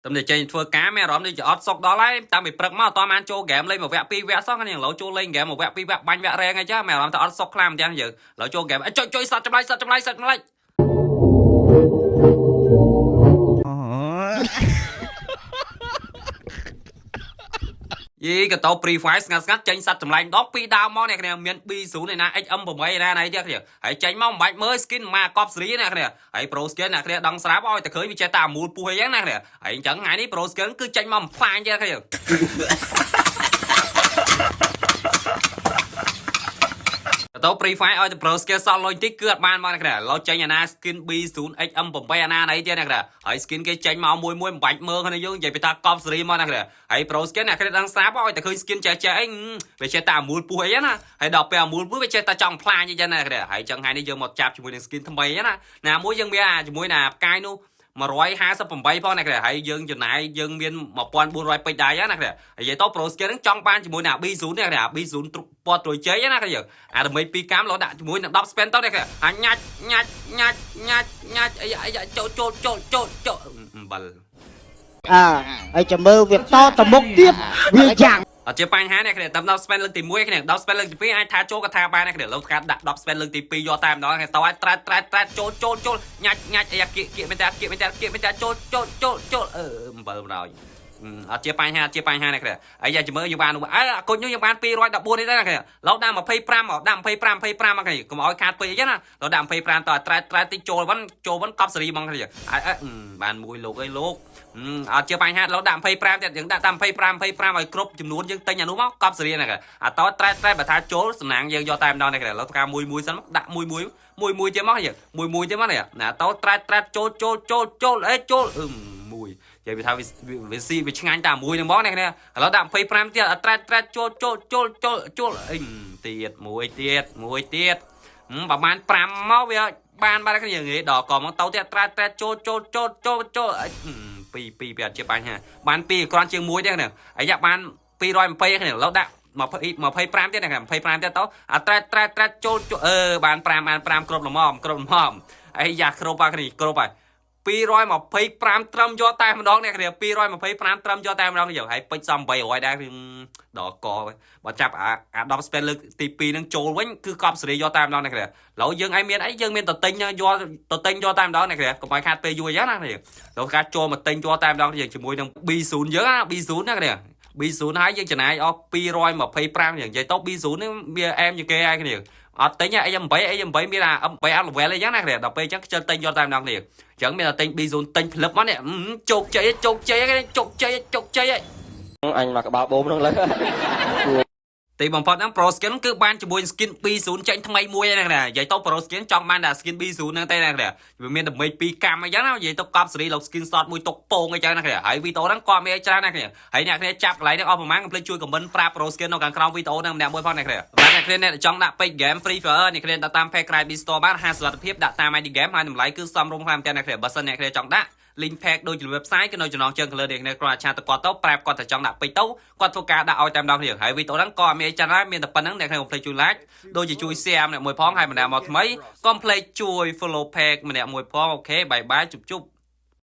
តែតែចេញធ្វើការមានអារម្មណ៍ដូចជាអត់សុកដល់ហើយតាំងពីព្រឹកមកអត់បានចូលហ្គេមលេងមួយវគ្គពីរវគ្គសោះគ្នាឥឡូវចូលលេងហ្គេមមួយវគ្គពីរវគ្គបាញ់វគ្គរែងអីចាមានអារម្មណ៍ថាអត់សុកខ្លាំងទាំងយើងឥឡូវចូលហ្គេមចុចចុយសត្វចម្លែកសត្វចម្លែកសត្វចម្លែក យីកតោ Free Fire ស្ងាត់ស្ងាត់ចេញសត្វចម្លែកម្ដងពីរដើមមកអ្នកគ្នាមាន B0 ឯណា XM8 ឯណាណៃទៀតគ្នាហើយចេញមកមិនបាច់មើល skin មកកប់សេរីអ្នកគ្នាហើយ Pro Skin អ្នកគ្នាដឹងស្រាប់ឲ្យតែឃើញវាចេះតែអាមូលពុះអីចឹងណាគ្នាហើយអញ្ចឹងថ្ងៃនេះ Pro Skin គឺចេញមកបំផ្លាញទៀតគ្នា ទៅ Free Fire ឲ្យតែ Pro Skill សល់លុយតិចគឺអត់បានមកអ្នកគ្នាឡូវចេញអាណា skin B0 XM8 អាណាណីទៀតអ្នកគ្នាហើយ skin គេចេញមកមួយមួយមិនបាច់មើលគ្នាយើងនិយាយពីថាកប់សេរីមកអ្នកគ្នាហើយ Pro Skin អ្នកគ្នាដឹងស្រាប់ឲ្យតែឃើញ skin ចេះចេះអីវាចេះតែអាមូលពុះអីណាហើយដល់ពេលអាមូលពុះវាចេះតែចង់ផ្លាញអីចឹងណាគ្នាហើយចឹងថ្ងៃនេះយើងមកចាប់ជាមួយនឹង skin ថ្មីណាណាមួយយើងមានអាជាមួយណាផ្កាយនោះ158ផងណាគ្នាហើយយើងចំណាយយើងមាន1400ពេជ្រដែរណាគ្នាហើយនិយាយទៅ Pro Skin ហ្នឹងចង់បានជាមួយនឹង B0 នេះគ្នា B0 ពណ៌ត្រួយជ័យណាគ្នាអាដើម្បីពីរកាមលោដាក់ជាមួយនឹង10 spin ទៅនេះគ្នាអាញាច់ញាច់ញាច់ញាច់ញាច់អីអីចូលចូលចូលចូលចូលអំបិល អើហើយចាំមើលវាតទៅមុខទៀតវាយ៉ាង អត់ជាបញ្ហានេះគ្នាតាម10 spin លើកទី1គ្នា10 spin លើកទី2អាចថាចូលក៏ថាបានដែរគ្នាលោកថាដាក់10 spin លើកទី2យកតែម្ដងគ្នាតើអាចត្រាត់ត្រាត់ត្រាត់ចូលចូលចូលញាច់ញាច់អីគៀកគៀកមែនតាគៀកមែនតាគៀកមែនតាចូលចូលចូលចូលអឺអំបិលម្ដងអត់ជាបញ្ហាអត់ជាបញ្ហានេះគ្នាអីយ៉ាជំរឿយើងបានអើអាគុញយើងបាន214នេះដែរគ្នាលោកដាក់25មកដាក់25 25មកគ្នាកុំឲ្យខាតពេកអីណាលោកដាក់25តើត្រែតត្រែតតិចចូលវិញចូលវិញកប់សេរីហ្មងគ្នាអើបានមួយលោកអើយលោក អត់ជាបញ្ហាលោកដាក់25ទៀតយើងដាក់តាម25 25ឲ្យគ្រប់ចំនួនយើងទិញអានោះមកកប់សេរីហ្នឹងអាតត្រែតត្រែតបើថាចូលសំណាងយើងយកតែម្ដងនេះលោកការមួយមួយសិនមកដាក់មួយមួយមួយមួយទៀតមកយើងមួយមួយទៀតមកនេះណាតត្រែតត្រែតចូលចូលចូលចូលអេចូលអឺមួយនិយាយវាថាវាស៊ីវាឆ្ងាញ់តែមួយហ្នឹងហ្មងនេះគ្នាឥឡូវដាក់25ទៀតអត់ត្រែតត្រែតចូលចូលចូលចូលចូលអីទៀតមួយទៀតមួយទៀតប្រហែល5មកវាបានបានគ្នាងាយដល់កមកទៅទៀតត្រែតត្រែតចូលចូលចូលចូលចូល 2 2វាអត់ជាបញ្ហាបាន2គ្រាន់ជាង1ទេគ្នាអាយ៉ាបាន220គ្នាឥឡូវដាក់20 25ទៀតណា25ទៀតទៅអាត្រែតត្រែតត្រែតចូលអឺបាន5បាន5គ្រប់ល្មមគ្រប់ល្មមអីយ៉ាគ្រប់អាគ្នាគ្រប់ហើយ225ត្រឹមយកតែម្ដងអ្នកគ្នា225ត្រឹមយកតែម្ដងយើងហើយពេជ្រសំ800ដែរដល់កបើចាប់អាអា10 spin លើកទី2នឹងចូលវិញគឺកប់សេរីយកតែម្ដងអ្នកគ្នាឥឡូវយើងឯងមានអីយើងមានតទិញយកតទិញយកតែម្ដងអ្នកគ្នាកុំឲ្យខាតពេលយូរអញ្ចឹងណាគ្នាដល់ការចូលមកទិញយកតែម្ដងយើងជាមួយនឹង B0 យើងណា B0 ណាគ្នា B0 ហើយយើងចំណាយអស់225យើងនិយាយទៅ B0 នេះវាអែមជាងគេហើយគ្នាអត់ទិញអី8អី8មានអា8 up level អីចឹងណាគ្នាដល់ពេលអញ្ចឹងខ្ជិលទិញយកតែម្ដងគ្នាអញ្ចឹងមានតែទិញ B0 ទិញផ្លឹបមកនេះជោគជ័យជោគជ័យជោគជ័យជោគជ័យ អញមកក្បាលបូមហ្នឹងលើ ទីបំផុតហ្នឹង Pro Skin គឺបានជាមួយ skin B0 ចេញថ្មីមួយហ្នឹងណានិយាយទៅ Pro Skin ចង់បានតែ skin B0 ហ្នឹងទេណាវាមានដើម្បីពីរកម្មអីចឹងណានិយាយទៅកប់សេរីលោក skin shot មួយទុកពងអីចឹងណាគ្នាហើយវីដេអូហ្នឹងក៏មានច្រើនណាស់គ្នាហើយអ្នកគ្នាចាប់កន្លែងហ្នឹងអស់ប្រហែលកុំភ្លេចជួយ comment ប្រាប់ Pro Skin នៅខាងក្រោមវីដេអូហ្នឹងម្នាក់មួយផងអ្នកគ្នាបាទអ្នកគ្នាអ្នកចង់ដាក់ពេជ្រ game Free Fire អ្នកគ្នាដាក់តាម page Cry B Store បាន50សុវត្ថិភាពដាក់តាម ID game ហើយតម្លៃគឺសមរម្យខ្លាំងមែនទែនអ្នកគ្នាបើសិនអ្នកគ្នាចង់ដាក់ link page ដូចជា website គឺនៅចំណងជើង color នេះគ្នាគ្រាន់តែchat ទៅគាត់ទៅប្រាប់គាត់ថាចង់ដាក់ពេជ្រទៅគាត់ធ្វើការដាក់ឲ្យតែម្ដងគ្នាហើយវីដេអូហ្នឹងក៏អត់មានចាំដែរមានតែប៉ុណ្្នឹងអ្នកគ្នាកុំភ្លេចជួយ like ដូចជាជួយ share ម្នាក់មួយផងហើយម្នាក់មកថ្មីកុំភ្លេចជួយ follow page ម្នាក់មួយផង OK bye bye ជប់ជប់។